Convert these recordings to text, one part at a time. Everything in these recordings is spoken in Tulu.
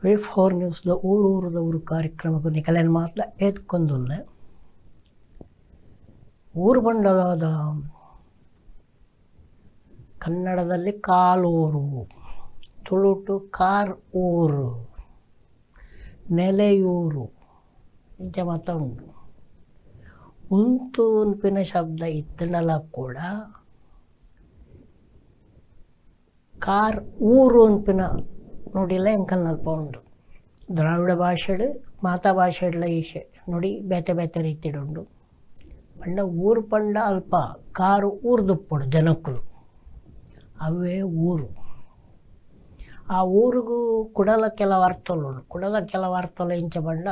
ವಿ4 ನ್ಯೂಸ್ದ ಊರೂರುದವರು ಕಾರ್ಯಕ್ರಮಕ್ಕೆ ನಿಕಲೆನ್ ಮಾತ್ರ ಎತ್ಕೊಂದುಲ್ಲೆ. ಊರು ಬಂಡಲಾದ ಕನ್ನಡದಲ್ಲಿ ಕಾಲೂರು, ತುಳುಟು ಕಾರ್ ಊರು, ನೆಲೆಯೂರು ಇಂಚ ಮಾತ ಉಂಡು. ಉಂತು ಉನ್ಪಿನ ಶಬ್ದ ಇತ್ತಂಡಲ ಕೂಡ ಕಾರ್ ಊರು ಉನ್ಪಿನ ನುಡಿಲ ಎಂಕಲ್ನಲ್ಪ ಉಂಡು. ದ್ರಾವಿಡ ಭಾಷೆಡ್ ಮಾತಾ ಭಾಷೆಡ್ಲ ಈಶೆ ನುಡಿ ಬೇತೆ ಬೇತೆ ರೀತಿಡ್ ಉಂಡು. ಪಂಡ ಊರು ಪಂಡ ಅಲ್ಪ ಕಾರು ಊರ್ದುಪ್ಪೊಡು ಜನಕ್ಕುಲು, ಅವೇ ಊರು. ಆ ಊರುಗು ಕುಡಲ ಕೆಲವು ಅರ್ಥಲು ಉಂಡು. ಕುಡಲ ಕೆಲವು ಅರ್ಥಲು ಎಂಚ ಪಂಡ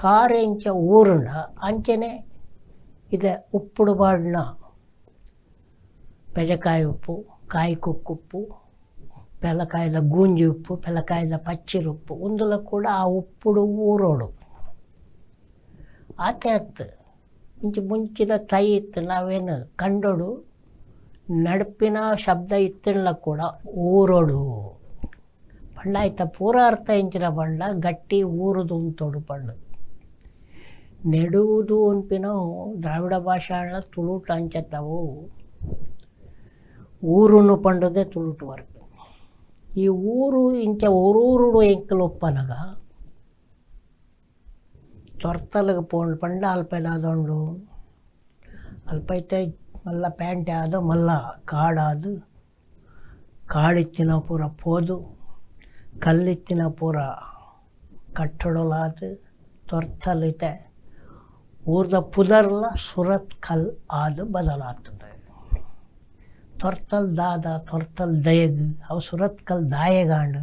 ಕಾರ್ ಎಂಚ ಊರುಂಡ ಅಂಚನೆ ಇದೆ ಉಪ್ಪುಡು ಪಾಡ್ನ ಪೆಜಕಾಯಿ ಉಪ್ಪು, ಕಾಯಿ ಕುಕ್ಕುಪ್ಪು, ಪೆಲಕಾಯಿದ ಗೂಂಜಿ ಉಪ್ಪು, ಪೆಲಕಾಯಿದ ಪಚ್ಚಿರುಪ್ಪು ಉಂದುಲ ಕೂಡ ಆ ಉಪ್ಪುಡು ಊರೋಡು. ಆತೆ ಅತ್ತು ಇಂಚ ಮುಂಚಿದ ತೈ ಇತ್ತು ನಾವೇನು ಕಂಡೋಡು ನಡ್ಪಿನ ಶಬ್ದ ಇತ್ತಂಡ್ಲ ಕೂಡ ಊರೋಡು ಪಂಡ ಆಯ್ತ ಪೂರ ಅರ್ಥ ಎಂಚಿನ ಪಂಡ ಗಟ್ಟಿ ಊರುದು ಉಂತೋಡು ಪಂಡ. ನೆಡುವುದು ಉನ್ಪಿನವು ದ್ರಾವಿಡ ಭಾಷೆ ತುಳುಟು ಅಂಚತ್ತವು ಊರುನು ಪಂಡದೆ ತುಳುಟು ವರ್ಕ್. ಈ ಊರು ಇಂಚ ಊರೂರುಡು ಎಂಕಲು ಒಪ್ಪನಗ ತೊರ್ತಲಗ ಪೋಂಡು ಪಂಡ ಅಲ್ಪ ದಾದ ಅಲ್ಪ ಇತ್ತೆ ಮಲ್ಲ ಪ್ಯಾಂಟೆ ಆದು ಮಲ್ಲ ಕಾಡಾದು ಕಾಡಿತ್ತಿನ ಪೂರ ಪೋದು ಕಲ್ಲಿತ್ತಿನ ಪೂರ ಕಟ್ಟಡಲಾದು ತೊರ್ತಲಿತೆ ಊರ್ದ ಪುದರ್ಲ ಸುರತ್ ಕಲ್ ಆದು ಬದಲಾತದೆ. ತೊರ್ತಲ್ ದಾದ ತೊರ್ತಲ್ ದಯಗ್ ಅವು ಸುರತ್ ಕಲ್ ದಾಯಗಾಂಡು.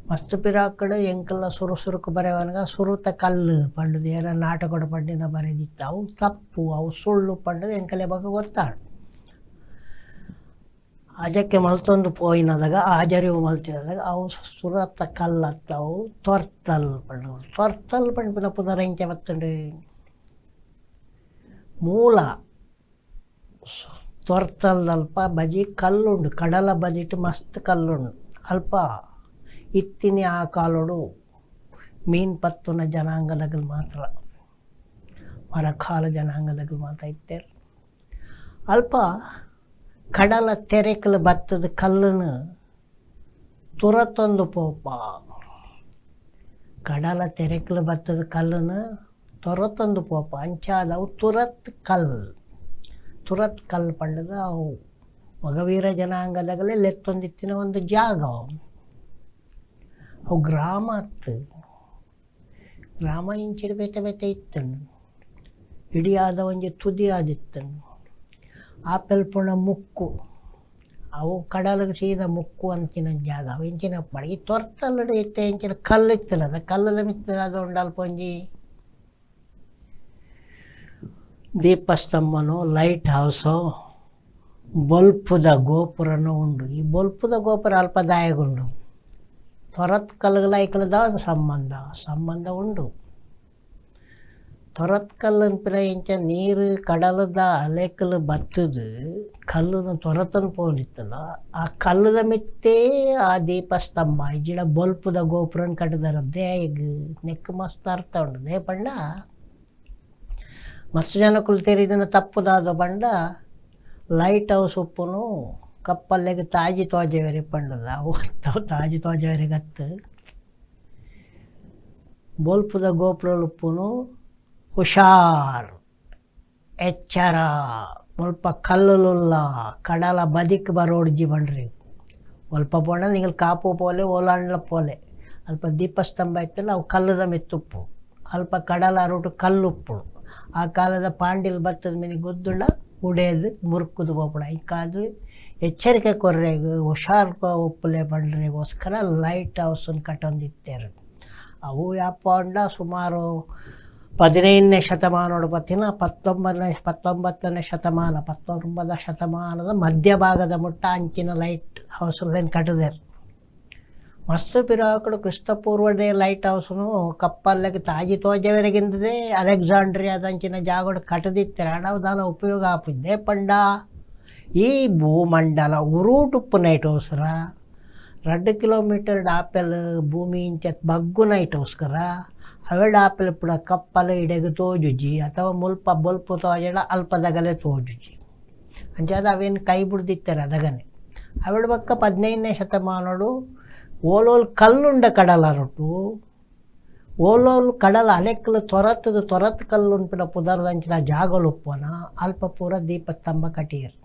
ಮಸ್ತ್ ಪಿರಾಕಡ್ ಎಂಕಲ್ನ ಸುರು ಸುರುಕು ಬರೆವನಗ ಸುರುತ ಕಲ್ಲು ಪಂಡದು ಏನ ನಾಟಕಡ್ ಪಂಡಿನ ಬರೆದಿತ್ತು. ಅವು ತಪ್ಪು, ಅವು ಸುಳ್ಳು ಪಂಡದು ಎಂಕಲೆ ಬೊಕ ಗೊತ್ತಾಂಡ್. ಅಜಕ್ಕೆ ಮಲ್ತೊಂದು ಪೋಯಿನದಾಗ ಆಜರಿವು ಮಲ್ತಿನದಾಗ ಅವು ಸುರತ ಕಲ್ಲತ್ತ ಅವು ತೊರ್ತಲ್ ಪಂಡ. ತೊರ್ತಲ್ ಪಂಡ್ಪಿನ ಪುದರ್ ಎಂಚ ಬತ್ತುಂಡು? ಮೂಲ ತೊರ್ತಲ್ದಲ್ಪ ಬಜಿ ಕಲ್ಲುಂಡು, ಕಡಲ ಬದಿಟ್ ಮಸ್ತ್ ಕಲ್ಲುಂಡು. ಅಲ್ಪ ಇತ್ತಿನಿ ಆ ಕಾಲೊಡು ಮೀನು ಪತ್ತುನ ಜನಾಂಗದಗಲ್ ಮಾತ್ರ, ಮರಕಾಲ ಜನಾಂಗದಗಲ್ ಮಾತ್ರ ಇತ್ತೆರ್. ಅಲ್ಪ ಕಡಲ ತೆರೆಕಲು ಬತ್ತದ ಕಲ್ಲನ್ನು ತುರತೊಂದು ಪೋಪ, ಕಡಲ ತೆರೆಕಲು ಬತ್ತದ ಕಲ್ಲನ್ನು ತೊರತೊಂದು ಪೋಪ. ಅಂಚಾದ ಅವು ತುರತ್ ಕಲ್, ತುರತ್ ಕಲ್ ಪಂಡದ ಅವು ಮೊಗವೀರ ಜನಾಂಗದಗಲೇ ಲೆತ್ತೊಂದಿತ್ತಿನ ಒಂದು ಜಾಗ. ಅವು ಗ್ರಾಮ ಅತ್ತು, ಗ್ರಾಮ ಇಂಚಿಡ್ ಬೇತೆ ಬೇತೆ ಇತ್ತುಂಡು. ಇಡಿಯಾದ ಒಂಜಿ ತುದಿ ಆದಿತ್ತುಂಡು. ಆಪೆಲ್ಪುಣ ಮುಕ್ಕು ಅವು ಕಡಲಿಗೆ ಸೀದ ಮುಕ್ಕು ಅಂಚಿನ ಜಾಗ ಅವು ಇಂಚಿನ ಈ ತೊರ್ತಲ್ಲಡು ಇತ್ತೆ ಇಂಚಿನ ಕಲ್ಲು ಇತ್ತಲ್ಲ, ಕಲ್ಲದ ಮಿತ್ತ ಅದು ಉಂಡು. ಅಲ್ಪ ಒಂಜಿ ದೀಪಸ್ತಂಭನೋ ಲೈಟ್ ಹೌಸೋ ಬೊಲ್ಪುದ ಗೋಪುರನೋ ಉಂಡು. ಈ ಬೊಲ್ಪುದ ಗೋಪುರ ಅಲ್ಪ ದಾಯಗುಂಡು. ತೊರತ್ ಕಲ್ಲುಗಳ ಐಕಲದ ಸಂಬಂಧ ಸಂಬಂಧ ಉಂಡು. ತೊರತ್ ಕಲ್ಲು ಇಂಚ ನೀರು ಕಡಲದ ಅಲೆಕಲು ಬತ್ತದು ಕಲ್ಲುನ ತೊರತನ್ ಪೋಂದಿತ್ತಲ್ಲ, ಆ ಕಲ್ಲದ ಮಿತ್ತೇ ಆ ದೀಪಸ್ತಂಭ ಇಜ್ಜಿಡ ಬೊಲ್ಪುದ ಗೋಪುರನ್ ಕಟ್ಟದಾರ. ದೇಗ್ ನೆಕ್ ಮಸ್ತ್ ಅರ್ಥ ಉಂಡು. They ಪಂಡ ಮಸ್ತ್ ಜನಕುಲು ತೆರಿದಿನ ತಪ್ಪುದಾದ ಪಂಡ ಲೈಟ್ ಹೌಸ್ ಉಪ್ಪುನು ಕಪ್ಪಲ್ಲೆಗ್ ತಾಜಿ ತೋಜವೆರೆ ಪಂಡದ. ಅವು ತಾಜಿ ತೋಜವೆರೆ ಗತ್ತು. ಬೊಲ್ಪುದ ಗೋಪುರಲು ಹುಷಾರ್ ಎಚ್ಚರ ಮುಲ್ಪ ಕಲ್ಲುಲುಲ್ಲ ಕಡಲ ಬದಿಕ್ ಬರೋಡ್ಜಿ ಪಂಡ್ರಿ. ಒಲ್ಪ ಪೋಂಡ ನಿಗಲ್ ಕಾಪು ಪೋಲೆ ಓಲಾಂಡ್ಲ ಪೋಲೆ. ಅಲ್ಪ ದೀಪಸ್ತಂಭ ಇತ್ತಲ್ಲ ಅವು ಕಲ್ಲುದ ಮಿತ್ತುಪ್ಪು, ಅಲ್ಪ ಕಡಲ ಅರುಟು ಕಲ್ಲುಪ್ಪು. ಆ ಕಾಲದ ಪಾಂಡಿಲ್ ಬತ್ತದ ಮಿನಿ ಗುದ್ದುಂಡ ಉಡೇದು ಮುರುಕುದು ಪೋಪುಂಡು. ಐಕಾದ್ ಎಚ್ಚರಿಕೆ ಕೊರ್ರೆಗ್ ಹುಷಾರ್ ಉಪ್ಪುಲೆ ಪಂಡ್ರೆಗೋಸ್ಕರ ಲೈಟ್ ಹೌಸನ್ನು ಕಟ್ಟೊಂದಿತ್ತೆರ್. ಅವು ಯಾಪ ಪಂಡ ಸುಮಾರು 15ನೇ ಶತಮಾನೋಡು ಪತ್ತಿನ 19ನೇ ಶತಮಾನ, 19 ಶತಮಾನದ ಮಧ್ಯಭಾಗದ ಮುಟ್ಟ ಅಂಚಿನ ಲೈಟ್ ಹೌಸ್ಲೆನ್ ಕಟ್ಟುದೆರ್. ಮಸ್ತ್ ಪಿರಾಕುಡು ಕ್ರಿಸ್ತಪೂರ್ವದೇ ಲೈಟ್ ಹೌಸ್ನು ಕಪ್ಪಲ್ಲೆಗ್ ತಾಜಿ ತೋಜವೆರೆಗಿಂದದೇ ಅಲೆಕ್ಸಾಂಡ್ರಿಯಾದಂಚಿನ ಜಾಗಡ್ ಕಟ್ಟದಿತ್ತೆರ್. ಆಂಡ ಅವು ದಾಲ ಉಪಯೋಗ ಆಪುಜಿ. ಪಂಡ ಈ ಭೂಮಂಡಲ ಉರುಟುಪ್ಪುನೈಟೋಸ್ಕರ ರಡ್ಡ್ ಕಿಲೋಮೀಟರ್ ಆಪೆಲ್ ಭೂಮಿ ಇಂಚ ಬಗ್ಗುನೈಟೋಸ್ಕರ ಅವೆಡ್ ಆಪೆಲ್ ಪುಡ ಕಪ್ಪಲ್ ಇಡೆಗ್ ತೋಜುಜಿ ಅಥವಾ ಮುಲ್ಪ ಬೊಲ್ಪು ತೋಜಡ ಅಲ್ಪದಗಲೆ ತೋಜುಜಿ. ಅಂಚಾದ್ ಅವೇನು ಕೈ ಬುಡ್ದಿತ್ತೆರ್ ಅದಗನೆ. ಅವೆಡ್ ಬೊಕ್ಕ 15ನೇ ಶತಮಾನೊಡು ಓಲೋಲು ಕಲ್ಲುಂಡ ಕಡಲರೊಟು ಓಲೋಲು ಕಡಲ ಅಲೆಕ್ಕಲು ತೊರತ್ತದ ತೊರತ್ ಕಲ್ಲುನ್ಪಿನ ಪುದರ್ದಂಚಿನ ಜಾಗಲು ಉಪ್ಪುನ ಅಲ್ಪ ಪೂರ ದೀಪಸ್ತಂಭ ಕಟಿಯೆರ್.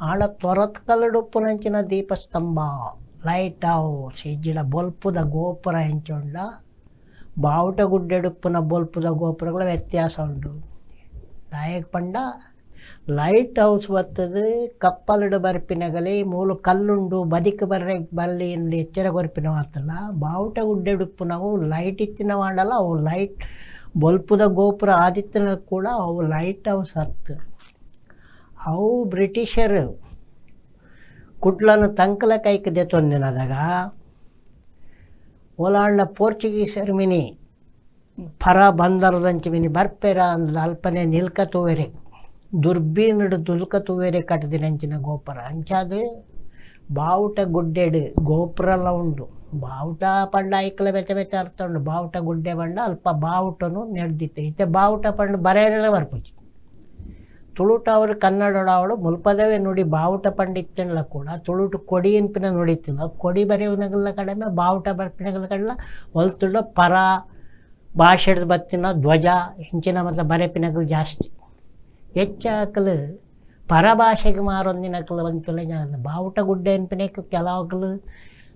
ಆಂಡ ತೊರತ್ ಕಲ್ಲುಡು ಉಪ್ಪುನಂಚಿನ ದೀಪಸ್ತಂಭ ಲೈಟ್ ಹೌಸ್ ಇಜ್ಜಿಡ ಬೊಲ್ಪುದ ಗೋಪುರ ಎಂಚ ಉಂಡ ಬಾವುಟ ಗುಡ್ಡೆಡುಪ್ಪುನ ಬೊಲ್ಪುದ ಗೋಪುರಗಳ ವ್ಯತ್ಯಾಸ ಉಂಡು. ದಾಯೆಗ್ ಪಂಡ ಲೈಟ್ ಹೌಸ್ ಬತ್ತದು ಕಪ್ಪಲುಡು ಬರ್ಪಿನಗಲೆ ಮೂಲು ಕಲ್ಲುಂಡು ಬದಿಕ್ ಬರ್ರೆ ಬಲ್ಲಿ ಇಂದ್ ಎಚ್ಚರ ಕೊರ್ಪಿನವಾತಲ್ಲ. ಬಾವುಟ ಗುಡ್ಡೆಡುಪ್ಪುನವು ಲೈಟ್ ಇತ್ತಿನವಾಂಡಲ ಅವು ಲೈಟ್ ಬೊಲ್ಪುದ ಗೋಪುರ ಆದಿತ್ತಿನ ಕೂಡ ಅವು ಲೈಟ್ ಹೌಸ್ ಅತ್ತ್. ಅವು ಬ್ರಿಟಿಷರು ಕುಡ್ಲನ್ ತಂಕಲ ಕೈಕ್ ದೆತೊಂದಿನದಗ ಓಲಾಂಡ ಪೋರ್ಚುಗೀಸರ್ ಮಿನಿ ಪರ ಬಂದರದಂಚಿ ಮಿನಿ ಬರ್ಪೆರ ಅಂದ್ ಅಲ್ಪನೆ ನಿಲ್ಕ ತೂವೆರೆ ದುರ್ಬೀನುಡು ದುಲ್ಕ ತೂವೆರೆ ಕಟ್ದಿನಂಚಿನ ಗೋಪುರ. ಅಂಚಾದ್ ಬಾವುಟ ಗುಡ್ಡೆಡ್ ಗೋಪುರಲ ಉಂಡು. ಬಾವುಟ ಪಂಡ ಐಕ್ಲ ಬೇತೆ ಬೇತೆ ಅರ್ಥ ಉಂಡು. ಬಾವುಟ ಗುಡ್ಡೆ ಪಂಡ ಅಲ್ಪ ಬಾವುಟನು ನೆಡ್ದಿತ್ತೆ. ಇತ್ತೆ ಬಾವುಟ ಪಂಡ ಬರೆಯರೆಲ ಬರ್ಪುಜಿ. ತುಳುಟು ಅವರು ಕನ್ನಡೊಡು ಅವಳು ಮುಲ್ಪದವೇ ನುಡಿ ಬಾವುಟ ಪಂಡಿತ್ತನ್ಲ ಕೂಡ ತುಳುಟು ಕೊಡಿ ಇನ್ಪಿನ ನುಡಿತ್ತಿನ ಕೊಡಿ ಬರೆಯುವನಗಲ್ಲ ಕಡಿಮೆ ಬಾವುಟ ಬರ್ಪಿನಗಲ್ಲ ಕಡಿಮೆ ಒಲ್ತುಂಡ ಪರ ಭಾಷೆಡ್ದ್ ಬತ್ತಿನ ಧ್ವಜ ಇಂಚಿನ ಮತ್ತು ಬರೆಪಿನಗಲು ಜಾಸ್ತಿ. ಹೆಚ್ಚಾಕಲು ಪರಭಾಷೆಗೆ ಮಾರೊಂದಿನಕಲು ಒಂತುಲೆ ಬಾವುಟ ಗುಡ್ಡೆ ಅನ್ಪಿನಕ್ ಕೆಲವಕಲು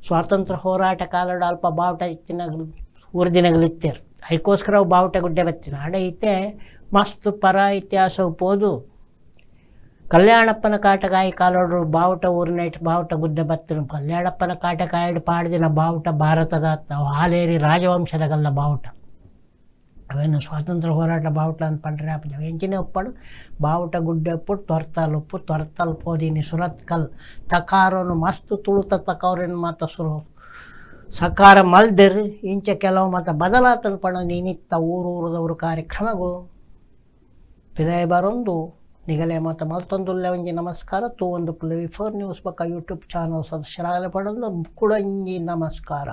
ಸ್ವಾತಂತ್ರ್ಯ ಹೋರಾಟ ಕಾಲಡ್ ಅಲ್ಪ ಬಾವುಟ ಇತ್ತಿನಗಲು ಊರ್ದಿನಗಲು ಇತ್ತೆರ್. ಐಕೋಸ್ಕರ ಅವು ಬಾವುಟ ಗುಡ್ಡೆ ಬತ್ತಿನ. ಆಂಡ ಇತ್ತೆ ಮಸ್ತ್ ಪರ ಇತಿಹಾಸ ಪೋದು ಕಲ್ಯಾಣಪ್ಪನ ಕಾಟಕಾಯಿ ಕಾಲೋಡು ಬಾವುಟ ಊರಿನೈಟ್ ಬಾವುಟ ಗುಡ್ಡೆ ಬತ್ತಿನ. ಕಲ್ಯಾಣಪ್ಪನ ಕಾಟಕಾಯಿಡ್ ಪಾಡ್ದಿನ ಬಾವುಟ ಭಾರತದ ಹಾಲೇರಿ ರಾಜವಂಶದಗಲ್ಲ ಬಾವುಟ. ಅವೇನು ಸ್ವಾತಂತ್ರ್ಯ ಹೋರಾಟ ಬಾವುಟ ಅಂತ ಪಂಡ್ರೆ ಆಪುಜಿ. ಎಂಚಿನ ಉಪ್ಪಡು ಬಾವುಟ ಗುಡ್ಡೆ ಉಪ್ಪು ತೊರ್ತಲ್ ಉಪ್ಪು ತೊರ್ತಲ್ ಪೋದಿನಿ ಸುರತ್ಕಲ್ ತಕಾರನು ಮಸ್ತ್ ತುಳುತ ತಕೌರಿನ ಮಾತ ಸುರು ಸಕಾರ ಮಲ್ದೆರ್. ಇಂಚ ಕೆಲವು ಮಾತ ಬದಲಾತನ ಪಣ ನಿನಿತ್ತ ಊರೂರದವರು ಕಾರ್ಯಕ್ರಮಗು ಪಿದಾಯಿ ಬರೊಂದು ನಿಗಲೆ ಮಾತ ಮಲ್ತೊಂದುಲ್ಲೆ ಒಂಜಿ ನಮಸ್ಕಾರ. ತೂವೊಂದು ವಿ ಫೋರ್ ನ್ಯೂಸ್ ಬೊಕ್ಕ ಯೂಟ್ಯೂಬ್ ಚಾನಲ್ ಸದಸ್ಯರಾಗಲೆ ಪಡೊಂದು ಕುಡೊಂಜಿ ನಮಸ್ಕಾರ.